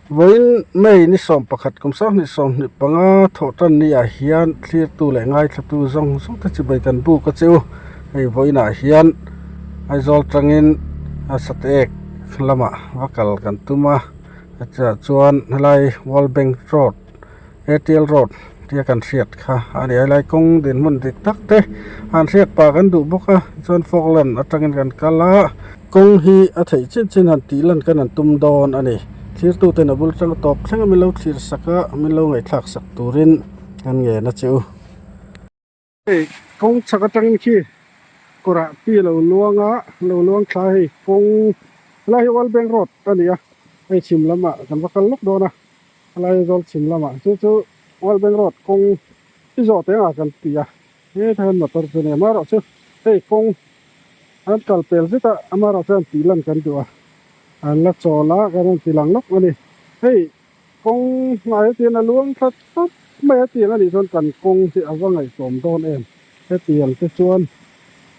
Vawiin May ni 11 kum 2025 thawh tan ni ah hian thlirtu leh ngaithlatu zawng zawng te chibai kan buk a che u. Hei vawiin ah hian Aizawl tangin a Sateek lamah va kal kan tum a, chutah chuan helai World Bank Road Airtel Road tia kan hriat kha a ni a, helai kawng dinhmun dik tak te an hriat pah kan duh bawk a, chuan Falkland atangin kan kal a. Kawng hi a theih chin chin han tih lan kan han tum dawn a ni. Thlirtuten a bul tang tawp thleng a min lo thlir sak a, min lo ngaihthlak sak turin kan ngen a che u. Hei kawng chhak atangin khi kawrah pi a lo luang a, lo luang thla a hei kawng helai hi World Bank Road a ni a, hei chhim lamah kan va kal lawk dawn a, helai Aizawl chhim lamah chu chu World Bank Road kawng i zawh teh ang ah kan ti a, hetah hian motor chu a ni a, amaherawhchu hei kawng an kal pel zet a, amaherawhchu an tih lan kan duh a, an la chawl a kan rawn ti lang lawk a ni, hei. Kawng hnai hetiang a luang thla tawp mai a tiang anih chuan kan kawng hi a va ngaihtuam dawn em hetiang te chuan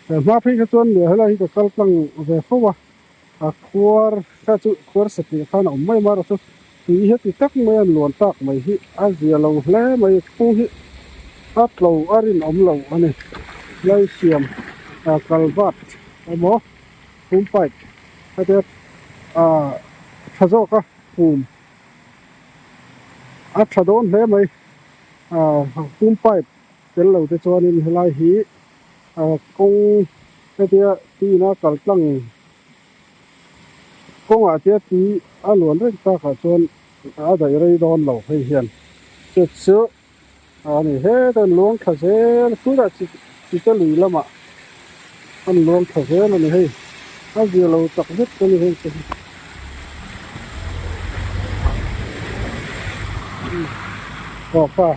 he hma phei kha chuan nia helai hi ka kal tlang ve fo a a khuar kha chu khuar satliah khan a awm mai amaherawh chu tui heti tak mai an luan tak mai hi a zia lo hle mai kawng hi a tlo a rinawm lo a ni lai siam kalvat emaw phum pipe hetia ah tha zawk a phum a tha dawn hle mai ah phum pipe tel lo te chuanin helai hi ah kawng hetia tuina kal tlang kawngah te tui a luan reng takah chuan a daih rei dawn lo hei hian chu chu a ni hetah an luang thla zel tunah chi chite lui lamah an luang thla zel a ni hei a zia lo tak zet a ni hei te hi aw kha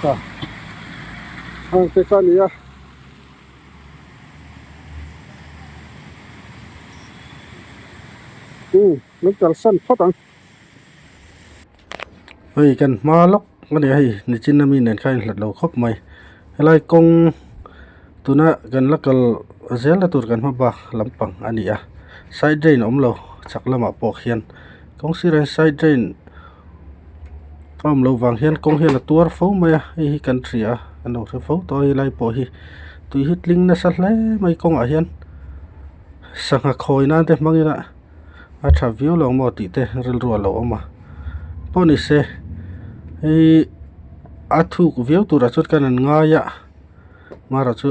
kha ang te kha a ni a. Umm min kalsan phawt ang. Hei kan hma lawk a ni a hei nichin ami nen khan a inhlat lo khawp mai helai kawng tuna kan la kal zel na tur kan hma bak lampang a ni a side drain a awm lo chhak lamah pawh khian kawng sirah hian side drain a awm loh vang hian kawng hian a tuar fo mai a hei hi kan hria a kan lo hre fo tawh a helai pawh hi tui hi tling nasa hle mai kawngah hian sangha khawi nan te hmang ila a tha viau lo maw tih te rilru a lo awm a pawh ni se hei a thuk viau turah chuan kan han ngai a marawh chu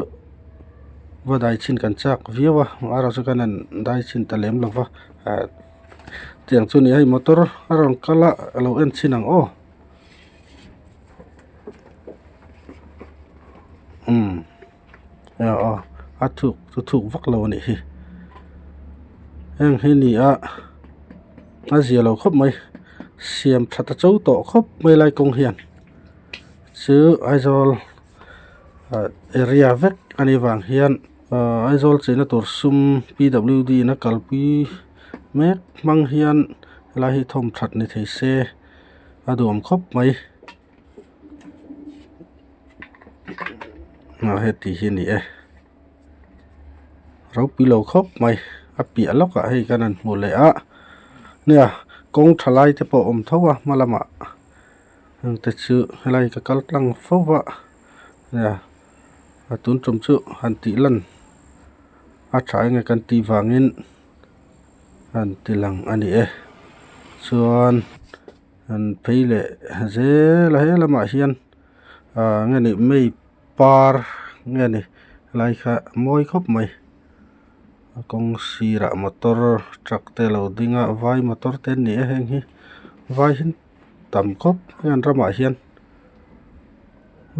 va dai chhin kan chak viau a marawh chu kan han dai chhin ta lem lo va ah. Tiang chu ni a hei motor a rawn kal a a lo en chhin ang aw umm aw a thuk chu thuk vak lo a nih hi heng hi ni a a zia lo khawp mai siam that a cho tawh khawp mai lai kawng hian chu Aizawl area vek a nih vang hian. Ahh Aizawl cheina tur sum P W D in a kalpui mek hmang hian helai hi thawm that ni thei se a duhawm khawp mai ah heti hi a ni e ropui lo khawp mai a piah lawkah hei kan han hmu leh a nia kawng tha lai te pawh a awm tho a hma lamah heng te chu helai ka kal tlang fo va nia. A tun tum chu han tih lan a tha enge kan tih vangin han ti lang a ni e chuan han phei leh zel a he lamah hian ah nge ni mei par nge ni helai kha mawi khawp mai a kawng sirah motor truck te a lo ding a vai motor te an ni e heng hi vai hi tam khawp mai an ramah hian.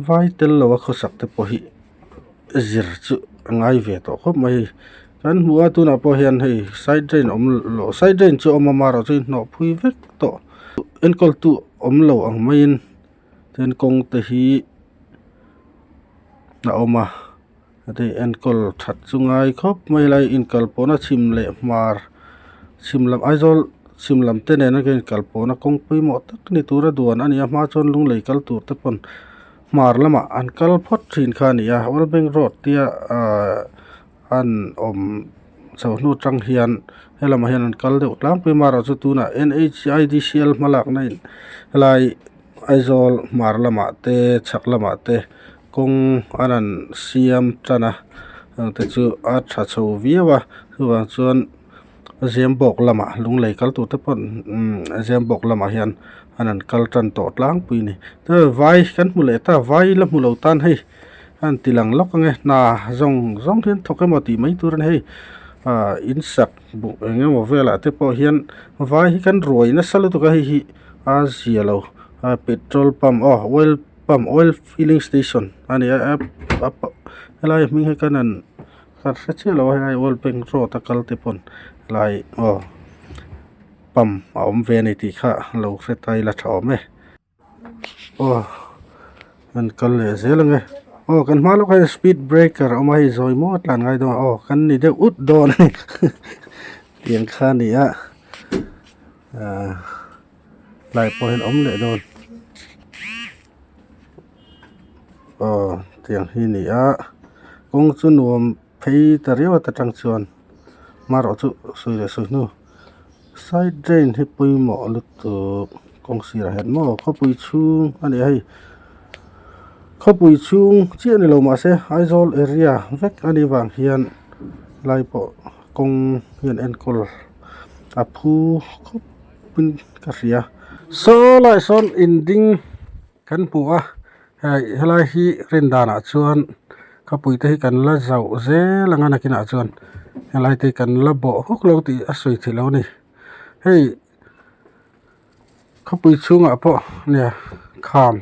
Vai tel lo a khawsak te pawh hi zir chu a ngai ve tawh khawp mai hei kan hmu a tunah pawh hian hei side drain awm loh side drain chu a awm a amaherawh chu hnawh phui vek tawh enkawl tu awm lo ang maiin tin kawng te hi a awm a heti enkawl that chu ngai khawp mai helai inkal pawhna chhim leh hmar chhim lam Aizawl chhim lam te nena kan inkal pawhna kawng pawimawh tak ni tura duan a ni a hma chuan lunglei kal tur te pawn hmar lamah an kal phawt thin kha a ni a World Bank road tia ahh. an awm chho hnu atang hian helamah hian an kal deuh tlangpui amaherawhchu tunah N_H_I_D_C_L hmalakna in helai Aizawl hmar lamah te chhak lamah te kawng an han siam tan a heng te chu a tha chho viau a chuvang chuan Zembawk lamah lunglei kal tur te pawh umm Zembawk lamah hian an han kal tan tawh tlangpui a ni vai kan hmu leh ta vai la hmu lo tan hei a han ti lang lawk ange hna zawng zawng hian thawk emaw tih mai tur a ni hei ah in sak buk eng emaw velah te pawh hian vai hi kan ruai nasa lutuk a hei hi a zia lo a petrol pump aw oil pump oil filling station a ni a helai hming hi kan han ka hre chiah lo a helai oil bank road a kal te pawn helai aw pump a awm ve a ni tih kha lo hre ta ila tha awm e. Aw an kal leh zel ang e aw kan hma lawkah hian speed breaker a awm a hei zawi maw a tlan ngai dawn a aw kan ni deuh ut dawn a ni tiang kha a ni a ahh tlai pawh hian a awm leh dawn aw tiang hi a ni a kawng chu nuam phei ta riau a ta tang chuan hmarawh chu sawi leh sawi hnu. Side drain hi pawimawh lutuk kawng sirah hian maw khawpui chhung a ni a hei khawpui chhung chiah ni lo mahse Aizawl area vek a nih vang hian lai pawh kawng hian enkawl a phu khawp in ka hria saw laiah sawn in ding kan hmu a hei helai hi rin danah chuan khawpui te hi kan la zauh zel ang a nakinah chuan helai te hi kan la bawh hawk lo tih a sawi theih loh a ni hei khawpui chhungah pawh nia kham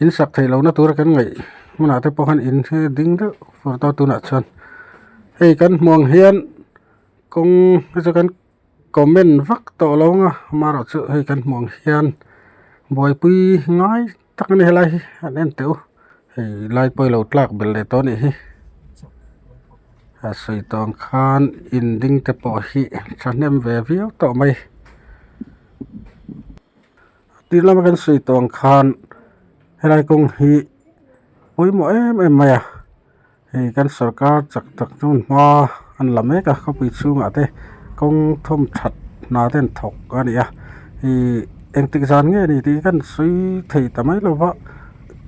in sak theih lohna tura kan ngaih hmunah te pawh khan in hi ding deuh fur ta tunah chuan hei kan hmuh ang hian kawng hi chu kan. Comment vak tawh lo ang a amaherawh chu hei kan hmuh ang hian buaipui ngai tak a ni helai hi an en teh u hei lai pawh hi lo tlak belh leh tawh a nih hi a sawi tawh ang khan in ding te pawh hi thahnem ve viau tawh mai tir lama kan sawi tawh ang khan helai kawng hi pawimawh em em mai a. Hei kan sorkar chak tak chuan hma an la mek a khawpui chhungah te kawng thawm that hna te an thawk a ni a ih engtik zan nge ni tih kan sawi thei ta mai lo va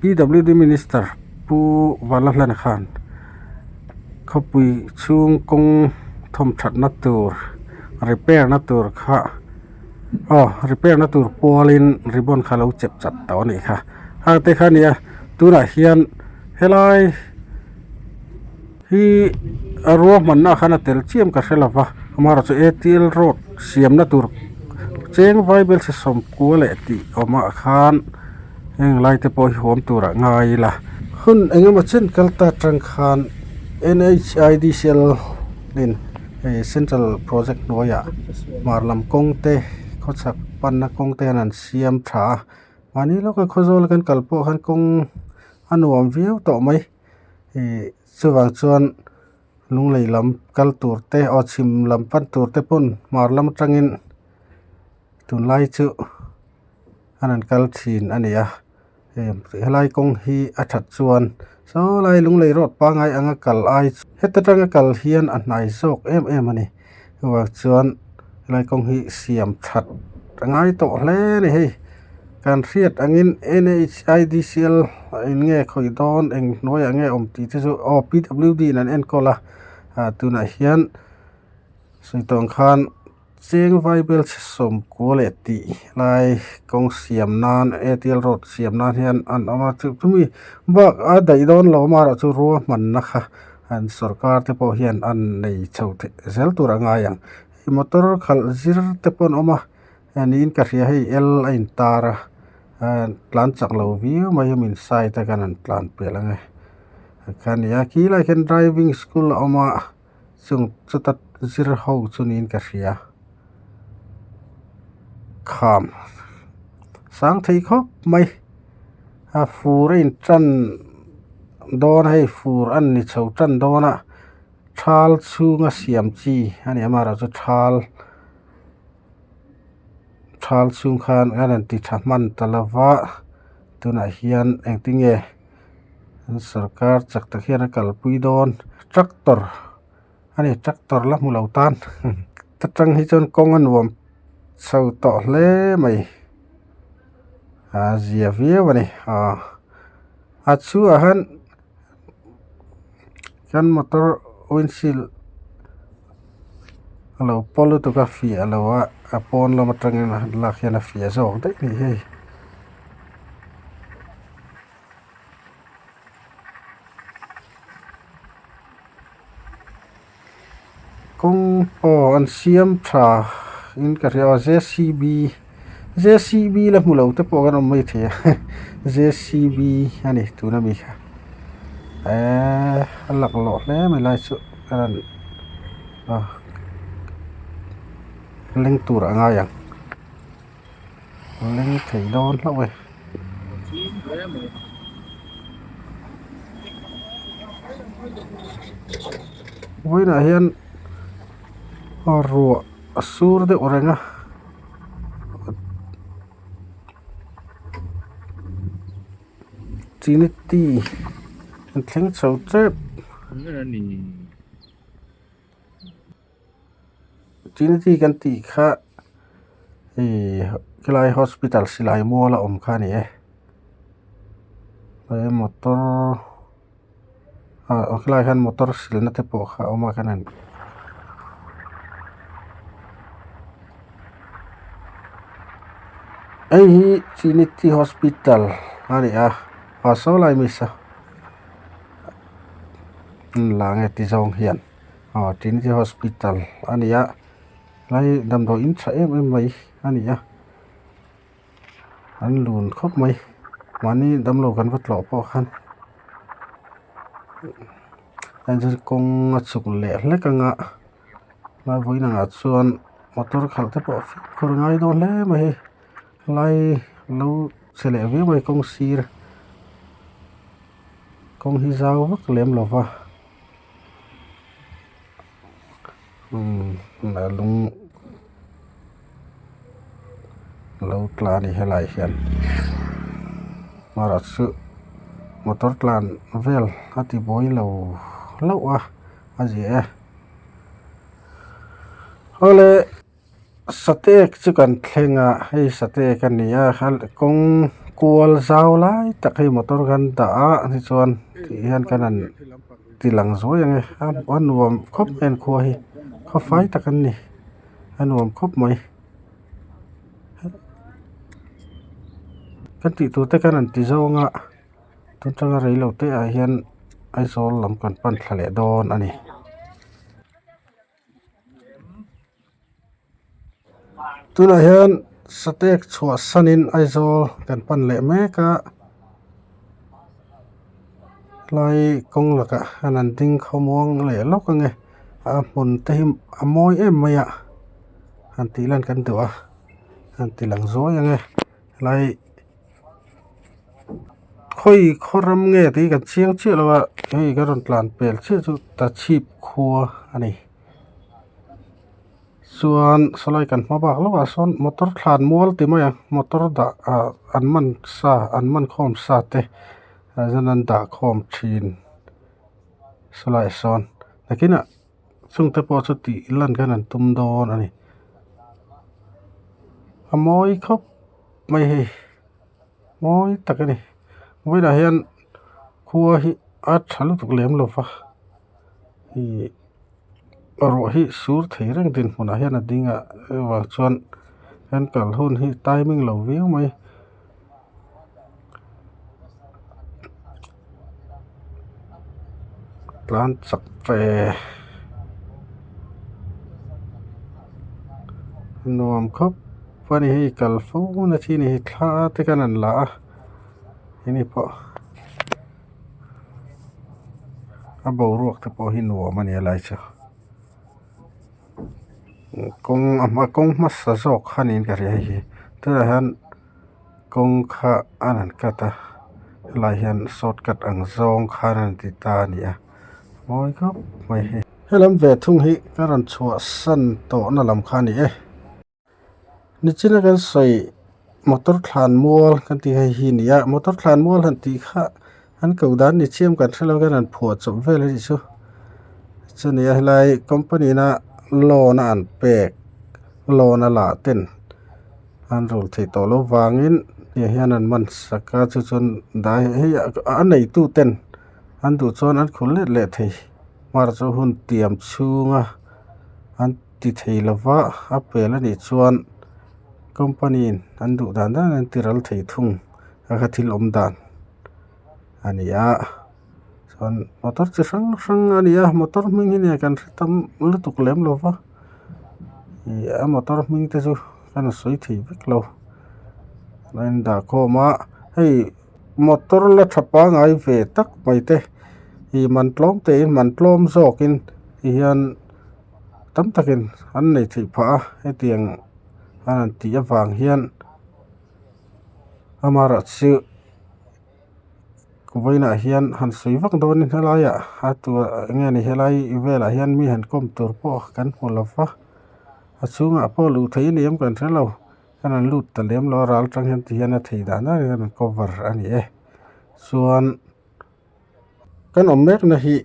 p w d minister pu Vanlalhlana khan khawpui chhung kawng thawm that na tur repair na tur kha aw repair na tur pualin ribbon kha lo chep chat tawh a nih kha hang te kha a ni a tunah hian. Helai hi a ruahmanna ah khan a tel chiam ka hre lova amaherawhchu chu atl road siamna tur cheng vaibel chhe sawmkua leh tih awmah khan heng lai te pawh hi huam turah ngai ila. Hun engemaw chen kal ta atang khan N_H_I_D_C_L in hei central project hnuaiah hmar lam kawng te khawchhak panna kawng te hian an siam tha a mahni lawka khawzawl kan kal pawh khan kawng a nuam viau tawh mai ih chuvang chuan lunglei lam kal tur te aw chhim lam pan tur te pawn hmar lam atangin tunlai chu an rawn kal thin a ni a hei helai kawng hi a that chuan saw lai lunglei road pangngai anga kal ai heta tanga kal hian a hnai zawk em em a ni chuvang chuan helai kawng hi siam that a ngai tawh hle a ni hei. Kan hriat angin N_H_I_D_C_L eng nge khawih dawn eng hnuaiah nge awm tih te chu aw P_W_D in an enkawl a ah tunah hian sawi tawh ang khan cheng vaibel chhe sawmkua leh tih lai kawng siam nan A_T_L road siam nan hian an awm a chu chumi bak a daih dawn lo amaherawhchu ruahmanna kha an sorkar te pawh hian an nei chho theih zel tur a ngai ang motor khalh zir te pawh an awm a. Niin ka hria hei L a intar a tlan chak lo viau mai a min side a kan han tlan pelh ang e kha a ni a khi lai khian driving school a awm a chung chuta zir ho chu niin ka hria kham sang thei khawp mai a fur a intan dawn a hei fur a ni chho tan dawn a thal chhunga siam chi a ni amaherawhchu thal. Thal chhung khan a rawn ti tha hman ta lo va tunah hian engtinge An sorkar chak tak hian a kalpui dawn tractor a ni tractor la hmu lo tan ta tang hi chuan kawng a nuam chho tawh hle mai a zia viau a ni aw a chhungah hian kan motor windshield a lo paw lutuk a fiah lo a a pawn lam atangin a han lak hian a fiah zawk daih a ni hei. Kawng aw an siam tha in ka hria a J C B J C B la hmu lo te pawh kan awm mai thei a J C B a ni tuna mi kha eee a laklawh hle mai lai chu a rawn ah leng tur a ngai ang. Leng thei dawn hlauh e. Vawiinah hian ruah a sur deuh reng a. Trinity an thleng chho tep. Trinity kan tih kha ihh helai hospital silai mual a awm kha a ni e he motor ah helai hian motor silna te pawh kha a awm a kan han hei hi Trinity hospital a ni a ah saw lai mi saw la nge ti zawng hian. Aw Trinity hospital a ni a helai damdawi in tha em em mai a ni a an lun khawp mai mahni damlo kan va tlawh pawh khan kawng a chhuk leh hlek ang a helai vawiin angah chuan motor khalh te pawh fimkhur a ngai dawn hle mai hei helai lo chhe leh viau mai kawng sir kawng hi zau vak lem lo va. Umm a lung lo tla a ni helai hian amaherawh chu motor tlan vel a ti buai lo hlauh a a zia e awle. Sateek chu kan thleng a hei sateek a ni a kawng kual zau lai tak hei motor kan dah a tichuan tih hian kan han ti lang zuai ang e a nuam khawp mai an khua hi khaw fai tak an ni a nuam khawp mai kan tih tur te kan han ti zawng a tun tanga rei lo te ah hian Aizawl lam kan pan thla leh dawn a ni. Tunah hian sateek chhuah sanin Aizawl kan pan leh mek a helai kawng lakah hian an ding khawmuang leh lawk ang e a hmun te hi a mawi em mai a han tih lan kan duh a han ti lang zuai ang e helai. Khawi khaw ram nge tih hi kan chiang chiah lo a hei ka rawn tlan pel chiah chu tachhip khua a ni chuan sawlai kan hma bak lawkah sawn motor thlan mual ti mai ang motor dah ah an man sa an man khawm sa te ah chuan an dah khawm thin sawlaiah sawn nakinah chungte pawh chu tih lan khan an tum dawn a ni a mawi khawp. Mai hei mawi tak a ni vawiinah hian khua hi a tha lutuk lem lo va ih ruah hi sur thei reng dinhmunah hian a ding a chuvang chuan kan kal hun hi timing lo viau mai. Tlan chak ve nuam khawp a ni hei kal fo na chi a ni hei thla te khan an la a hemi pawh a boruak te pawh hi nuam a ni a lai chu kawng a hma kawng hmasa zawk kha niin ka hria hei hi tunah hian. Kawng kha a rawn cut a helai hian short cut ang zawng khan a rawn ti ta a ni a mawi khawp mai hi. Helam ve thung hi ka rawn chhuah san tawhna lam kha a ni e. Nichina kan sawi motor thlan mual kan tih hei hi a ni a motor thlan mual han tih kha. An koh dan ni chiam kan hrelo hian an phuah chawp vel a nih chu. Chuni a helai company na loan a an pek loan a lah ten an rul theih tawh loh vangin tiang hian an man sak a chu chuan dai hei a neitu ten an duh chuan an khul let leh thei hmar chu hun tiam chhunga an ti thei lova a pel a nih chuan company in an duh dan dan an ti ral thei thung a kha thil awm dan a ni a chuan motor chi hrang hrang a ni a motor hming hi nia kan hre tam lutuk lem lo va ih a motor hming te chu ka la sawi thei vek lo a in dah khawm a hei motor la tha pangai ve tak mai te ih man tlawm te in man tlawm zawk in ti hian tam takin an nei theih phah a hetiang a rawn tih avang hian amaherawhchu vawiinah hian han sawi vak dawnin helaiah a tua eng nge ni helai velah hian mi han kawm tur pawh kan hmu lo va a chhungah pawh luh theih a ni em kan hre lo kan han lut ta lem lo a ral tang hian ti hian a thei dan dan hian an cover a ni e chuan. Kan awm mekna hi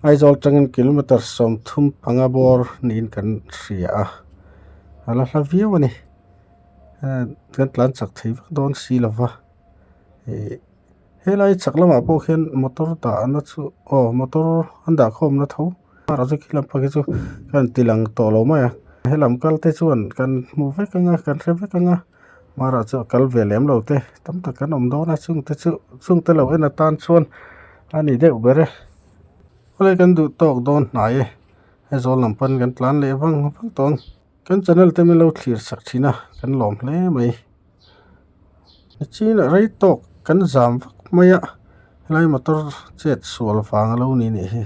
Aizawl atangin kilometer 35 bawr niin kan hria a a la hla viau a ni kan tlan chak thei vak dawn si lova ih helai chak lamah pawh khian motor dahna chu aw motor an dah khawmna tho erawh chu khi lampang hi chu ka han ti lang tawh lo mai a helam kal te chuan kan hmu vek ang a kan hre vek ang a. Hmarah chu a kal ve lem lo te tam tak kan awm dawn a chung te chu chung te lo en atan chuan a ni deuh ber e khawlai kan duh tawk dawn hnai e Aizawl lam pawn kan tlan leh vang vang tawh ang kan channel te min lo thlir sak thin a kan lawm hle mai nichinah rei tawk kan zam vak mai a helai motor chet sual vang a lo ni nih hi.